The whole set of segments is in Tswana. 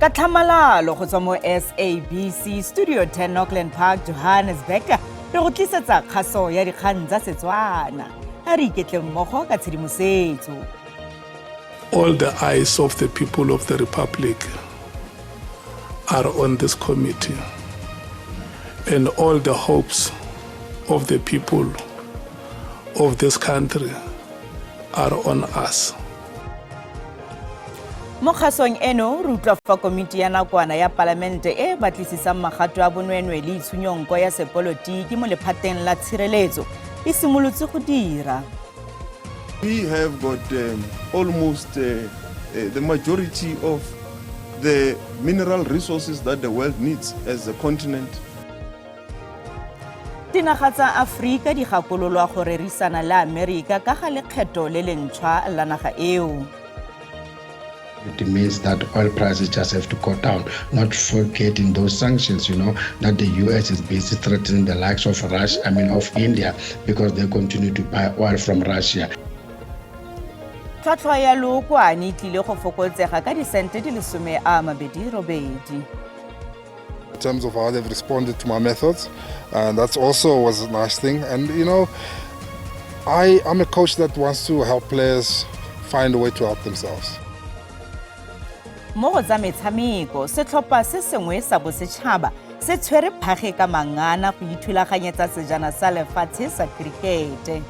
Ka tlhamalalo go tswa mo SABC Studio 10 Auckland Park, Johannesburg, re go tlisetsa kgaso ya dikgang tsa Setswana. A re iketle mmogo ka tshedimosetso. All the eyes of the people of the Republic are on this committee, and all the hopes of the people of this country are on us. Mo kgasong eno re utlwa fa komiti ya nakwana ya palamente e e batlisisang magato a bonweenwee le itshunyonko ya sepolotiki mo lephateng la tshireletso e simolotse go dira. We have got almost the majority of the mineral resources that the world needs as a continent. Dinaga tsa Aforika di gakololwa go rerisana le Amerika ka ga lekgetho le lentšhwa la naga eo. It means that oil prices just have to go down, not forgetting those sanctions, that the US is busy threatening the likes of Russia, I mean of India, because they continue to buy oil from Russia. Tlhwatlhwa ya lookwane e tlile go fokotsega ka disente di le 28. In terms of how they've responded to my methods, and that's also was a nice thing. And I am a coach that wants to help players find a way to help themselves. Mo go tsa metshameko, setlhopha se sengwe sa bosetšhaba se tshwere phage ka mangana go ithulaganyetsa sejana sa lefatshe sa kirikete.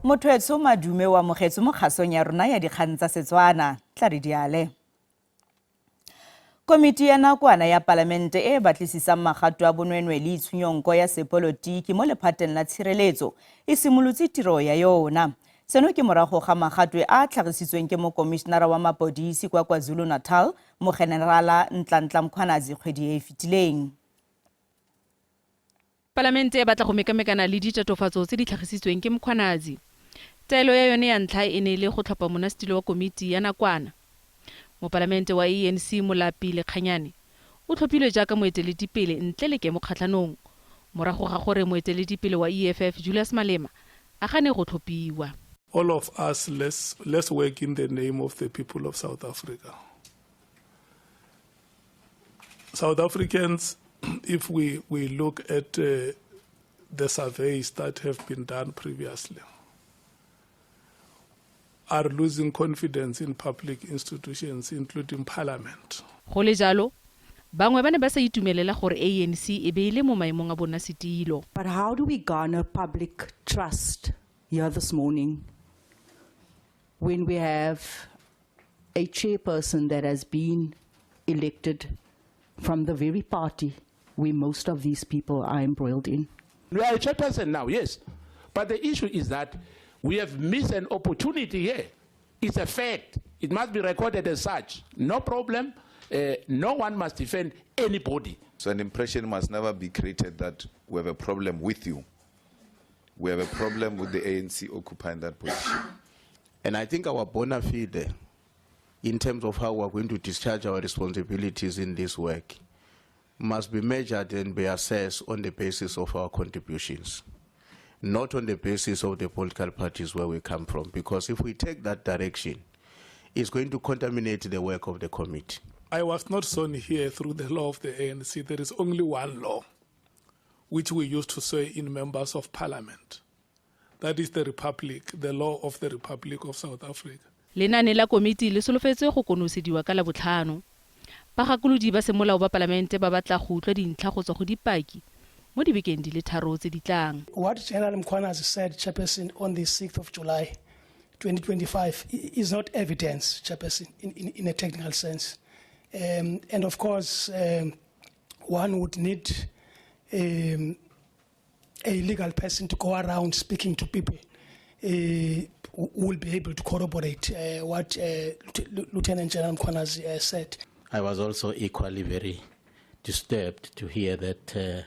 Motho madume o amogetswe mo kgasong ya rona ya dikgang tsa Setswana. Tla re diale. Komiti ya nakwana ya palamente e e batlisisang magato a bonweenwee le itshunyonko ya sepolotiki mo lephateng la tshireletso e simolotse tiro ya yona. Seno ke morago ga magatwe a a tlhagisitsweng ke mokomišenara wa mapodisi kwa KwaZulu-Natal, Mogenerala Nhlanhla Mkhwanazi kgwedi e e fetileng. Palamente e batla go mekamekana le ditatofatso tse di tlhagisitsweng ke Mkhwanazi. Taelo ya yone ya ntlha e ne e le go tlhopha monnasetilo wa komiti ya nakwana. Mopalamente wa ANC Molapi Lekganyane o tlhophilwe jaaka moeteledipele ntle le kemo kgatlhanong, morago ga gore moeteledipele wa EFF Julius Malema a gane go tlhophiwa. All of us, let's work in the name of the people of South Africa. South Africans, if we look at the surveys that have been done previously, are losing confidence in public institutions, including parliament. Go le jalo, bangwe ba ne ba sa itumelela gore ANC e be e le mo maemong a bonnasetilo. But how do we garner public trust here this morning when we have a chairperson that has been elected from the very party where most of these people are embroiled in? We are a chairperson now, yes. But the issue is that we have missed an opportunity here. It's a fact. It must be recorded as such. No problem. No one must defend anybody. So an impression must never be created that we have a problem with you. We have a problem with the ANC occupying that position. And I think our bona fide, in terms of how we are going to discharge our responsibilities in this work, must be measured and be assessed on the basis of our contributions, not on the basis of the political parties where we come from. Because if we take that direction, it's going to contaminate the work of the committee. I was not sworn here through the law of the ANC. There is only one law, which we used to swear in members of parliament. That is the Republic, the law of the Republic of South Africa. Lenaane la komiti le solofetswe go konosediwa ka Labotlhano. Bagakolodi ba semolao ba palamente ba batla go utlwa dintlha go tswa go dipaki mo dibekeng di le 3 tse di tlang. What General Mkhwanazi said, Chairperson, on the 6th of July 2025 is not evidence, Chairperson, in a technical sense. And of course, one would need a legal person to go around speaking to people who will be able to corroborate what Lieutenant General Mkhwanazi said. I was also equally very disturbed to hear that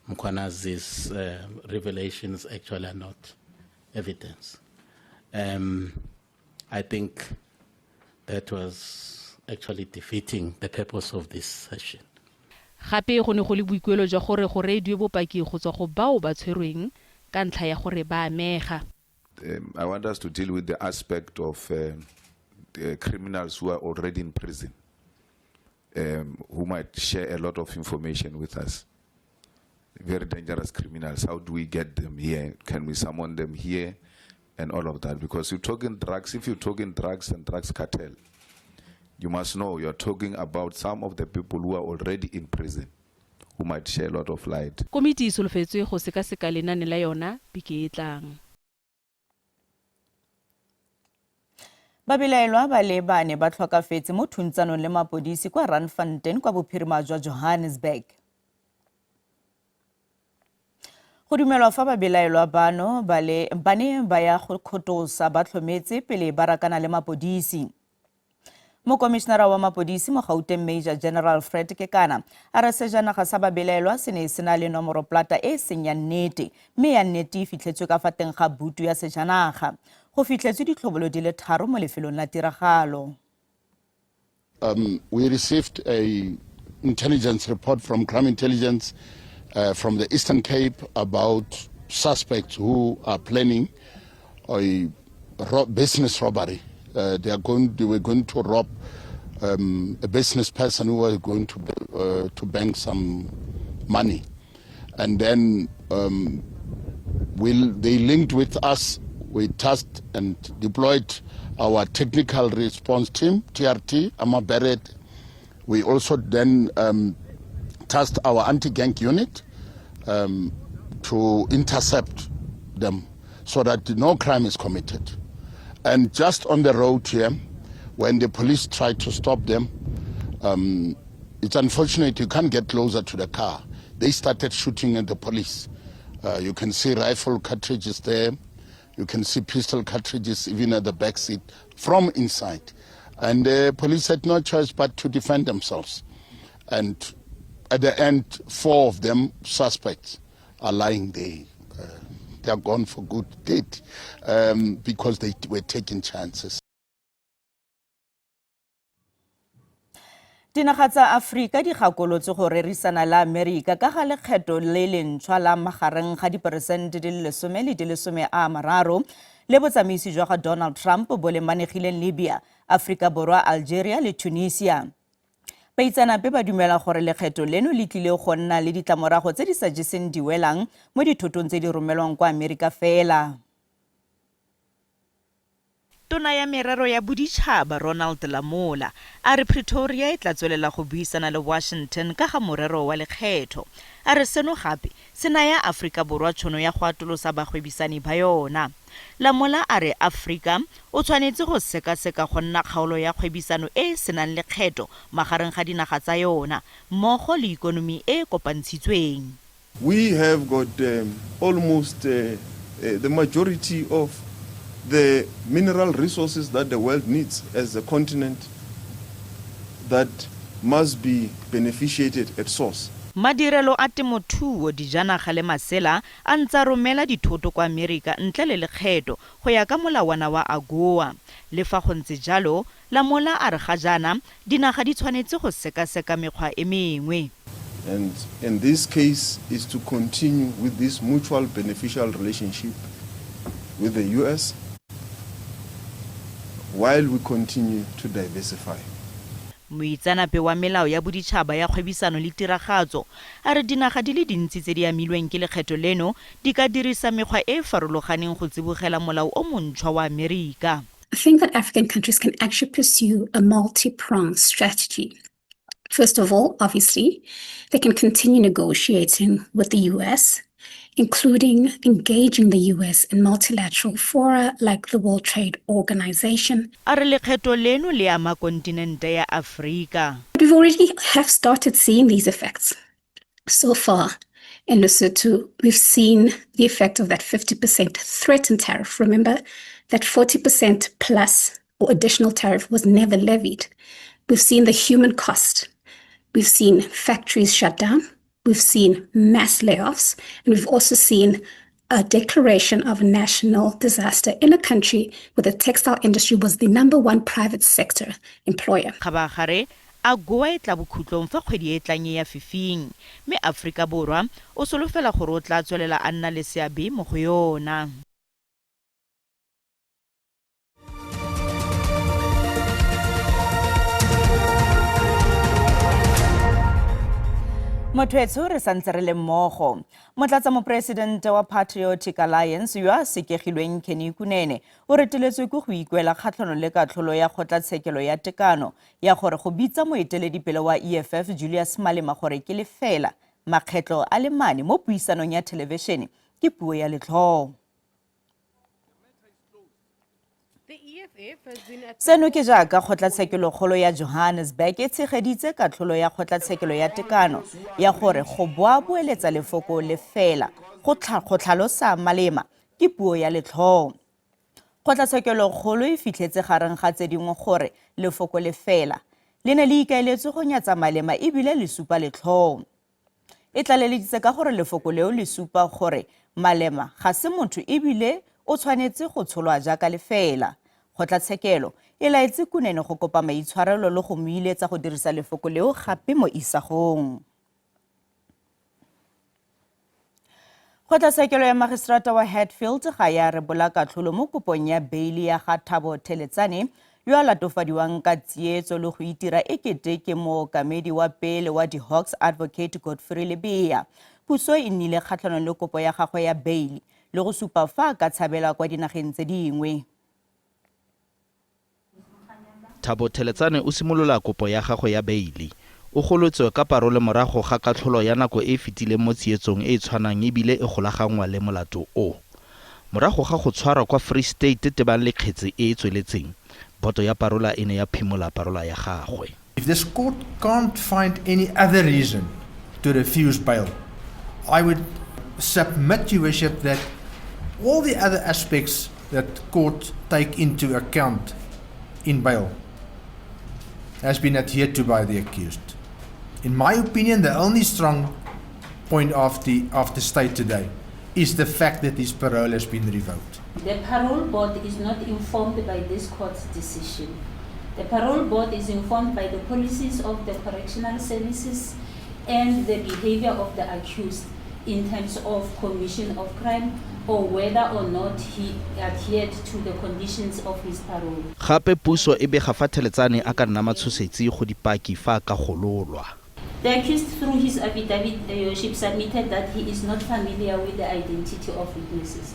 Mkhwanazi's revelations actually are not evidence. I think that was actually defeating the purpose of this session. Gape go ne go le boikuelo jwa gore go reediwe bopaki go tswa go bao ba tshwerweng ka ntlha ya gore ba amega. I want us to deal with the aspect of the criminals who are already in prison, who might share a lot of information with us. Very dangerous criminals. How do we get them here? Can we summon them here? And all of that. Because you're talking drugs, if you're talking drugs and drugs cartel, you must know you're talking about some of the people who are already in prison, who might share a lot of light. Komiti e solofetswe go sekaseka lenane la yona beke e e tlang. Babelaelwa ba le bane ba tlhokafetse mo thuntsanong le mapodisi kwa Randfontein kwa bophirima jwa Johannesburg. Go dumelwa fa babelaelwa bano ba le ba ne ba ya go kgotosa ba tlhometse pele ba rakana le mapodisi. Mokomišenara wa mapodisi mo Gauteng, Major General Fred Kekana, a re sejanaga sa babelaelwa se ne se na le nomoroplata e e seng ya nnete, mme ya nnete e fitlhetswe ka fa teng ga butu ya sejanaga. Go fitlhetswe ditlhobolo di le tharo mo lefelong la tiragalo. We received a intelligence report from crime intelligence from the Eastern Cape about suspects who are planning a business robbery. They were going to rob a business person who was going to bank some money, and then they linked with us. We tasked and deployed our technical response team, TRT, Amaberet. We also then tasked our anti-gang unit to intercept them so that no crime is committed. And just on the road here, when the police tried to stop them, it's unfortunate you can't get closer to the car. They started shooting at the police. You can see rifle cartridges there. You can see pistol cartridges even at the back seat from inside. And the police had no choice but to defend themselves. And at the end, four of them, suspects, are lying there. They are gone for good, dead, because they were taking chances. Dinaga tsa Aforika di gakolotse go rerisana le Amerika ka ga lekgetho le lentšhwa la magareng ga diperesente di le 10 le di le 30 le botsamaisi jwa ga Donald Trump bo le manegileng Libya, Aforika Borwa, Algeria le Tunisia. Baitseanape ba dumela gore lekgetho leno le tlile go nna le ditlamorago tse di sa jeseng diwelang mo dithotong tse di romelwang kwa Amerika fela. Tona ya Merero ya Boditšhaba Ronald Lamola a re Pretoria e tla tswelela go buisana le Washington ka ga morero wa lekgetho. A re seno gape se naya Aforika Borwa tšhono ya go atolosa bagwebisani ba yona. Lamola a re Aforika o tshwanetse go sekaseka go nna kgaolo ya kgwebisano e e senang lekgetho magareng ga dinaga tsa yona mmogo le ikonomi e e kopantshitsweng. We have got almost the majority of the mineral resources that the world needs as a continent that must be beneficiated at source. Madirelo a temothuo, dijanaga le masela a ntse a romela dithoto kwa Amerika ntle le lekgetho go ya ka molawana wa AGOA. Le fa go ntse jalo, Lamola a re ga jaana dinaga di tshwanetse go sekaseka mekgwa e mengwe. And in this case is to continue with this mutual beneficial relationship with the US while we continue to diversify. Moitseanape wa melao ya boditšhaba ya kgwebisano le tiragatso a re dinaga di le dintsi tse di amilweng ke lekgetho leno di ka dirisa mekgwa e e farologaneng go tsibogela molao o montšhwa wa Amerika. I think that African countries can actually pursue a multi-pronged strategy. First of all, obviously, they can continue negotiating with the US, including engaging the US in multilateral fora like the World Trade Organization. A re lekgetho leno le ama kontinente ya Afrika. We've already have started seeing these effects. So far in Lesotho, we've seen the effect of that 50% threatened tariff. Remember that 40% plus or additional tariff was never levied. We've seen the human cost. We've seen factories shut down. We've seen mass layoffs, and we've also seen a declaration of a national disaster in a country where the textile industry was the number one private sector employer. Kgabagare AGOA e tla bokhutlong fa kgwedi e e tlang e ya fifing, mme Aforika Borwa o solofela gore o tla tswelela a nna le seabe mo go yona. Motho etsho re santse re le mmogo. Motlatsa moporesidente wa Patriotic Alliance yo a sekegilweng Kenny Kunene o reteletswe ke go ikuela kgatlhanong le katlholo ya kgotlatshekelo ya tekano ya gore go bitsa moeteledipele wa EFF Julius Malema gore ke lefela makgetlo a le mane mo puisanong ya thelebešene ke puo ya letlhoo. Seno ke jaaka kgotlatshekelokgolo ya Johannesburg e tshegeditse katlholo ya kgotlatshekelo ya tekano ya gore go boaboeletsa lefoko lefela go tlhalosa Malema ke puo ya letlhoo. Kgotlatshekelokgolo e fitlhetse gareng ga tse dingwe gore lefoko lefela le ne le ikaeletswe go nyatsa Malema ebile le supa letlhoo. E tlaleleditse ka gore lefoko leo le supa gore Malema ga se motho ebile o tshwanetse go tsholwa jaaka lefela. Kgotlatshekelo e laetse Kunene go kopa maitshwarelo le go mo iletsa go dirisa lefoko leo gape mo isagong. Kgotlatshekelo ya Magistrata wa Hatfield ga ya rebola katlholo mo kopong ya beili ya ga Thabo Theletsane yo a latofadiwang ka tsietso le go itira e kete ke mookamedi wa pele wa di-Hawks Advocate Godfrey Lebeya. Puso e nnile kgatlhanong le kopo ya gagwe ya beili le go supa fa a ka tshabela kwa dinageng tse dingwe. Thabo Theletsane o simolola kopo ya gagwe ya beili. O golotswe ka parole morago ga katlholo ya nako e e fetileng mo tsietsong e e tshwanang ebile e golaganngwa le molato o. Morago ga go tshwarwa kwa Free State tebang le kgetse e e tsweletseng, boto ya parola e ne ya phimola parola ya gagwe. If this court can't find any other reason to refuse bail, I would submit, Your Worship, that all the other aspects that court take into account in bail has been adhered to by the accused. In my opinion, the only strong point of the state today is the fact that his parole has been revoked. The parole board is not informed by this court's decision. The parole board is informed by the policies of the correctional services and the behavior of the accused in terms of commission of crime or whether or not he adhered to the conditions of his parole. Gape puso e bega fa Theletsane a ka nna matshosetsi go dipaki fa a ka gololwa. The accused, through his affidavit, Your Worship, submitted that he is not familiar with the identity of witnesses.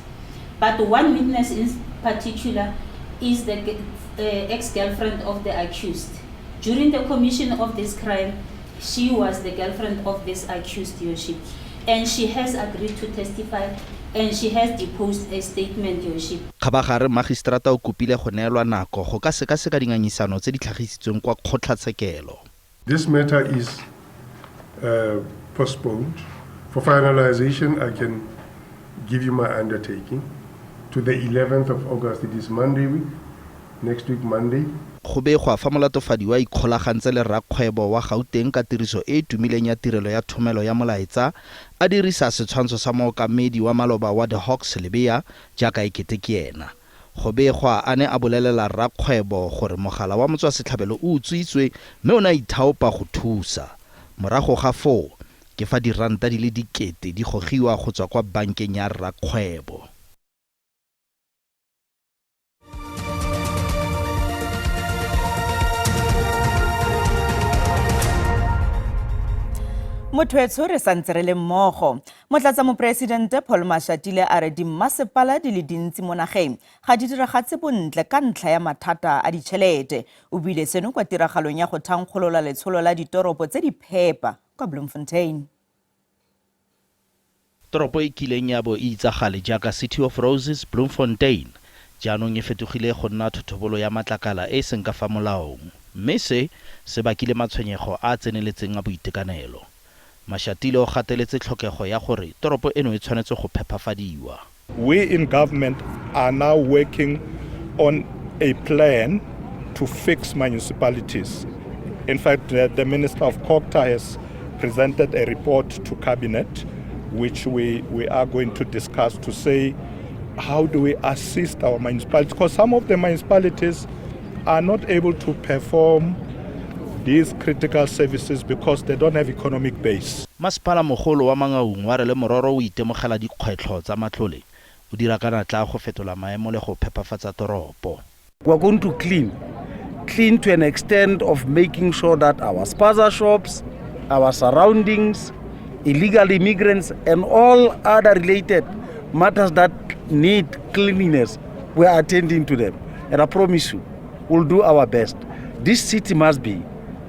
But one witness in particular is the ex-girlfriend of the accused. During the commission of this crime, she was the girlfriend of this accused, Your Worship, and she has agreed to testify and she has deposed a statement, Your Worship. Kgabagare magistrata o kopile go neelwa nako go ka sekaseka dingangisano tse di tlhagisitsweng kwa kgotlatshekelo. This matter is postponed. For finalization, I can give you my undertaking to the 11th of August. It is Monday week, next week Monday. Go begwa fa molatofadiwa a ikgolagantse le rrakgwebo wa Gauteng ka tiriso e e tumileng ya tirelo ya thomelo ya molaetsa a dirisa setshwantsho sa mookamedi wa maloba wa The Hawks Lebeya jaaka e kete ke ena. Go begwa a ne a bolelela rrakgwebo gore mogala wa motswasetlhabelo o utswitswe mme o ne a ithaopa go thusa. Morago ga foo ke fa diranta di le dikete di gogiwa go tswa kwa bankeng ya rrakgwebo. Motho etsho re santse re le mmogo. Motlatsa moporesidente Paul Mashatile a re dimmasepala di le dintsi mo nageng ga di diragatse bontle ka ntlha ya mathata a ditšhelete. O buile seno kwa tiragalong ya go thankgolola letsholo la ditoropo tse di phepa kwa Bloemfontein. Toropo e kileng ya bo e itsagale jaaka City of Roses, Bloemfontein, jaanong e fetogile go nna thothobolo ya matlakala e e seng ka fa molaong, mme se se bakile matshwenyego a a tseneletseng a boitekanelo. Mashatile o gateletse tlhokego ya gore toropo eno e tshwanetse go phephafadiwa. We in government are now working on a plan to fix municipalities. In fact, the Minister of COGTA has presented a report to Cabinet, which we are going to discuss to say, how do we assist our municipalities? Because some of the municipalities are not able to perform these critical services because they don't have economic base. Masepala mogolo wa Mangaung wa re le mororo o itemogela dikgwetlho tsa matlole, o dira ka natla go fetola maemo le go phepafatsa toropo. We are going to clean. Clean to an extent of making sure that our spaza shops, our surroundings, illegal immigrants, and all other related matters that need cleanliness, we are attending to them. And I promise you, we'll do our best. This city must be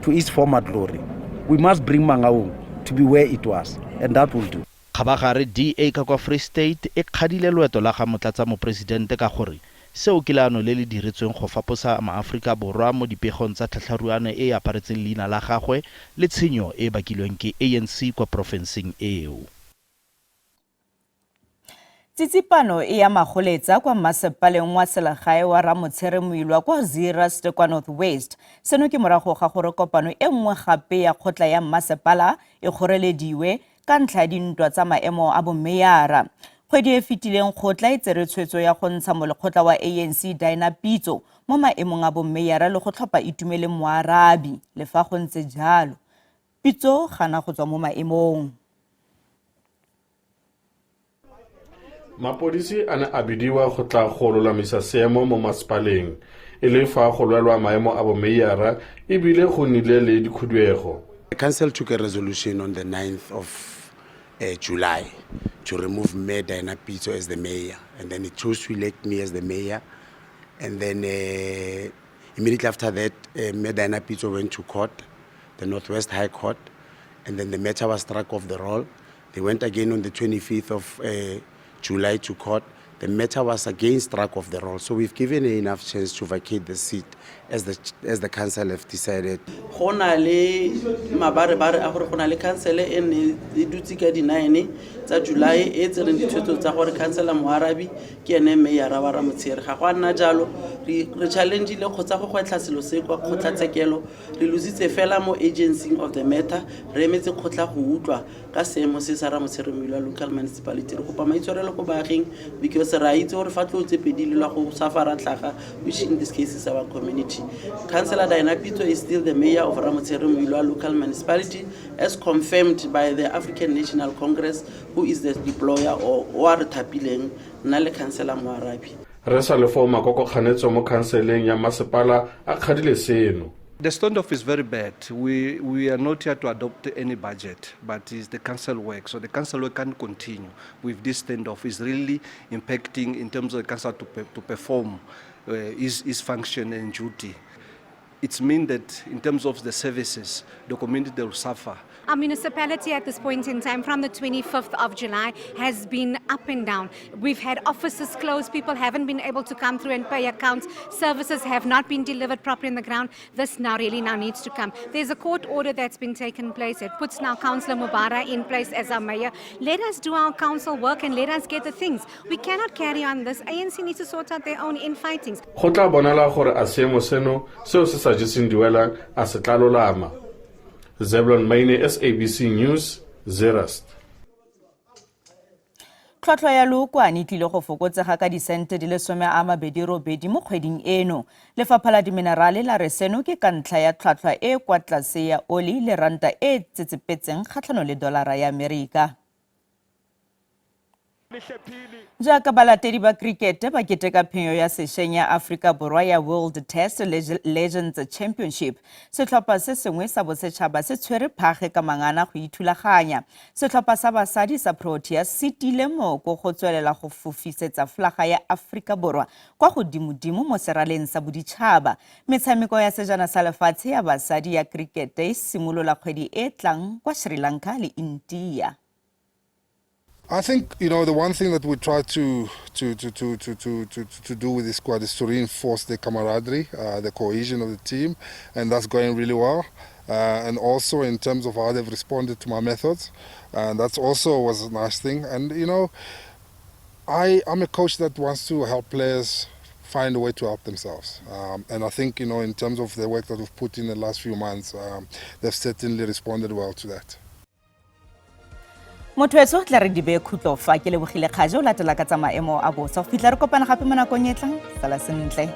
to its former glory. We must bring Mangaung to be where it was, and that will do. Kgabagare DA ka kwa Free State e kgadile loeto la ga motlatsamoporesidente ka gore seo ke leano le le diretsweng go faposa maAforika Borwa mo dipegong tsa tlhatlharuane e e aparetseng leina la gagwe le tshenyo e e bakilweng ke ANC kwa porofenseng eo. Tsitsipano e ya magoletsa kwa mmasepaleng wa selegae wa Ramotshere Moilwa kwa Zeerust kwa North West. Seno ke morago ga gore kopano e nngwe gape ya kgotla ya mmasepala e kgorelediwe ka ntlha ya dintwa tsa maemo a bomeyara. Kgwedi e fetileng kgotla e tsere tshwetso ya go ntsha molekgotla wa ANC Dinah Pitso mo maemong a bommeyara le go tlhopha Itumeleng Moarabi. Le fa go ntse jalo, Pitso gana go tswa mo maemong. Mapodisi a ne a bidiwa go tla go lolamisa seemo mo masepaleng e le fa go lwelwa maemo a bomeyara ebile go nnile le dikhuduego. The council took a resolution on the 9th of July to remove Mayor Diana Pitso as the mayor, and then it chose to elect me as the mayor. And then immediately after that, Mayor Diana Pitso went to court, the Northwest High Court, and then the matter was struck off the roll. They went again on the 25th of July to court. The matter was again struck off the roll. So we've given her enough chance to vacate the seat as the council have decided. Go na le mabarebare a gore go na le council e ne e dutse ka di-9 tsa July e tsereng ditshwetso tsa gore councillor Moarabi ke ene mayor wa Ramotshere. Ga go a nna jalo, re challenge-ile kgotsa go gwetlha selo se kwa kgotlatshekelo, re lositse fela mo agency of the matter, re emetse kgotla go utlwa ka seemo se sa Ramotshere Moilwa local municipality. Re kopa maitshwarelo ko baaging because re a itse gore fa tlou tse pedi le lwa go safara tlhaga, which in this case is our community. Councillor Dinah Pitso is still the mayor of Ramotshere Moilwa local municipality as confirmed by the African National Congress, who is the deployer or o a re thapileng nna le Councillor Moarabi. Re sa le foo makoko kganetso mo khanseleng ya masepala a kgadile seno. The standoff is very bad. We are not here to adopt any budget, but it's the council work. So the council work can continue with this standoff. It's really impacting in terms of the council to perform its function and duty. It's mean that in terms of the services, the community will suffer. Our municipality at this point in time, from the 25th of July, has been up and down. We've had offices closed, people haven't been able to come through and pay accounts, services have not been delivered properly on the ground. This now really now needs to come. There's a court order that's been taken place. It puts now Councillor Mubarak in place as our mayor. Let us do our council work and let us get the things. We cannot carry on this. ANC needs to sort out their own infightings. Go tla bonala gore a seemo seno seo se sa jeseng diwelang a se tla lolama. Zeblon Maine, SABC News, Zeerust. Tlhwatlhwa ya leokwane e tlile go fokotsega ka disente di le 28 mo kgweding eno. Lefapha la diminerale la re seno ke ka ntlha ya tlhwatlhwa e kwa tlase ya oli le ranta e tsetsepetseng kgatlhanong le dolara ya Amerika. Jaaka balatedi ba cricket ba keteka phenyo ya sešweng ya Afrika Borwa ya World Test Legends Championship, setlhopha se sengwe sa bosetšhaba se tshwere phage ka mangana go ithulaganya. Setlhopha sa basadi sa Proteas se tiile moko go tswelela go fofisetsa flaga ya Afrika Borwa kwa godimodimo mo seraleng sa boditšhaba. Metshameko ya sejana sa lefatshe ya basadi ya cricket e simolola kgwedi e tlang kwa Sri Lanka le India. I think, the one thing that we try to do with this squad is to reinforce the camaraderie, the cohesion of the team, and that's going really well. And also in terms of how they've responded to my methods, and that's also was a nice thing. And, I'm a coach that wants to help players find a way to help themselves. And I think, in terms of the work that we've put in the last few months, they've certainly responded well to that. Motho etso tla re di beye khutlo fa ke lebogile kgaje o latela ka tsa maemo a bosa. Go fitlha re kopana gape mo nakong e tlang, sala sentle.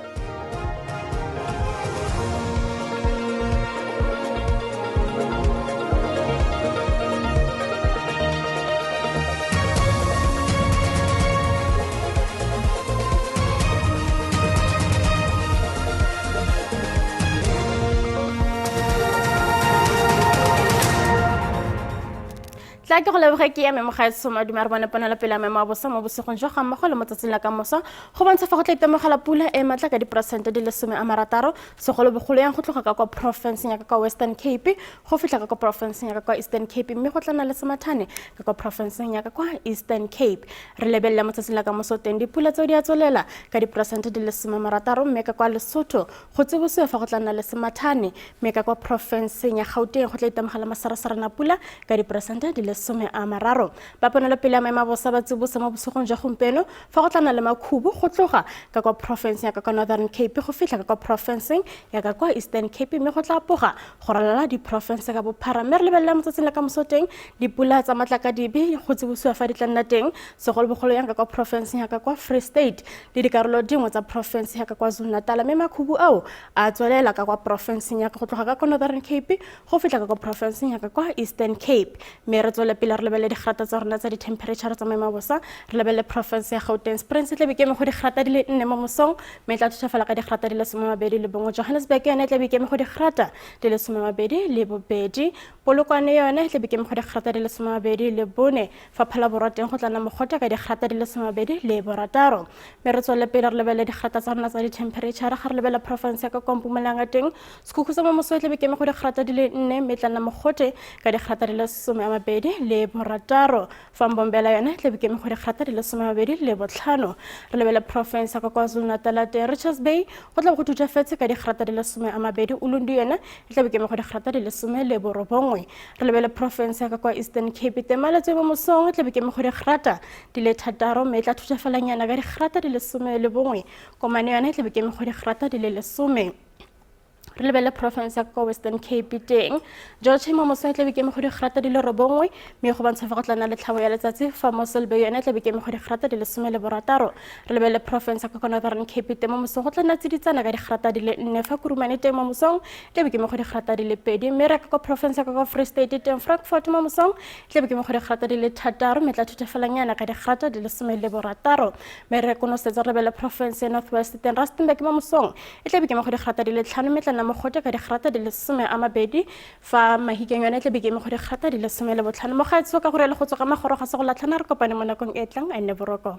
Tla ke go leboge ke eme mogaetsho madume a re bone ponelopele ya maemo a bosa mo bosigong jo ga mmogo le mo tsatsing la kamoso go bontsha fa go tla itemogela pula e matla ka diperesente di le 60 segolobogolo yang go tloga ka kwa porofenseng ya ka kwa Western Cape go fitlha ka kwa porofenseng ya ka kwa Eastern Cape mme go tla nna le semathane ka kwa porofenseng ya ka kwa Eastern Cape. Re lebelele mo tsatsing la kamoso teng dipula tseo di a tswelela ka diperesente di le 60 mme ka kwa Lesotho go tsebosiwa fa go tla nna le semathane mme ka kwa porofenseng ya Gauteng go tla itemogela masarasarana pula ka diperesente di le 30. Ba ponelopele ya maemo a bosa ba tsibosa mo bosigong jwa gompieno fa go tla nna le makhubu go tloga ka kwa porofenseng ya ka kwa Northern Cape go fitlha ka kwa porofenseng ya ka kwa Eastern Cape mme go tla apoga go ralala diporofense ka bophara. Mme re lebelela motsatsing la kamoso teng dipula tsa matlakadibe go tsibosiwa fa di tla nna teng segolobogolo yang ka kwa porofenseng ya ka kwa Free State le dikarolo dingwe tsa porofense ya ka kwa Zulu-Natal mme makhubu ao a tswelela ka kwa porofenseng ya ka go tloga ka kwa Northern Cape go fitlha ka kwa porofenseng ya ka kwa Eastern Cape. Mme re tswele pele re lebelele digrata tsa rona tsa di-temperature tsa maemo a bosa. Re lebelele porofense ya Gauteng, Springs e tlabe ikeme go digrata di le 4 mo mosong mme e tla thuthafala ka digrata di le 21. Johannesburg yone e tlabe ikeme go digrata di le 22. Polokwane yone e tlabe ikeme go digrata di le 24. Fa Phalaborwa teng go tla nna mogote ka digrata di le 26. Mme re tswele pele re lebelele digrata tsa rona tsa di-temperature. Ga re lebelele porofense ya ka kwa Mpumalanga teng, sekhukhu sa mo moso e tlabe ikeme go digrata di le 4 mme e tla nna mogote ka digrata di le 26. Fa Mbombela yone e tlabe ikeme go digrata di le 25. Re lebelele porofense ya ka KwaZulu-Natal teng, Richards Bay go tla bo go thuthafetse ka digrata di le 20. Ulundi yone e tlabe ikeme go digrata di le 19. Re lebelele porofense ya ka kwa Eastern Cape teng, Malatsi mo mosong e tlabe ikeme go digrata di le 6 mme e tla thuthafalanyana ka digrata di le 11. Komane yone e tlabe ikeme go digrata di le 10. Re lebelele porofense ya kwa Western Cape teng, George mo mosong e tlabe ikeme go digrata di le 9 mme go bontsha fa go tla nna le tlhabo ya letsatsi. Fa Mossel Bay yone e tlabe ikeme go digrata di le 16. Re lebelele porofense ya kwa Northern Cape teng, mo mosong go tla nna tsiditsana ka digrata di le 4. Fa Kurumane teng mo mosong e tlabe ikeme go digrata di le 2. Mme re ka kwa porofense ya kwa Free State teng, Frankfort mo mosong e tlabe ikeme go digrata di le 6 mme tla thutafalanyana ka digrata di le 16. Mme re konosetsa re lebelele porofense ya North West teng, Rustenburg mo mosong e tlabe ikeme go digrata di le 5 mme tla nna mogote ka digrata di le 20. Fa Mahikeng yone e tlabe ikeme go digrata di le 15. Mogaetsho ka gore le go tswa ka magoro ga se go latlhana, re kopane mo nakong e tlang. A nne boroko.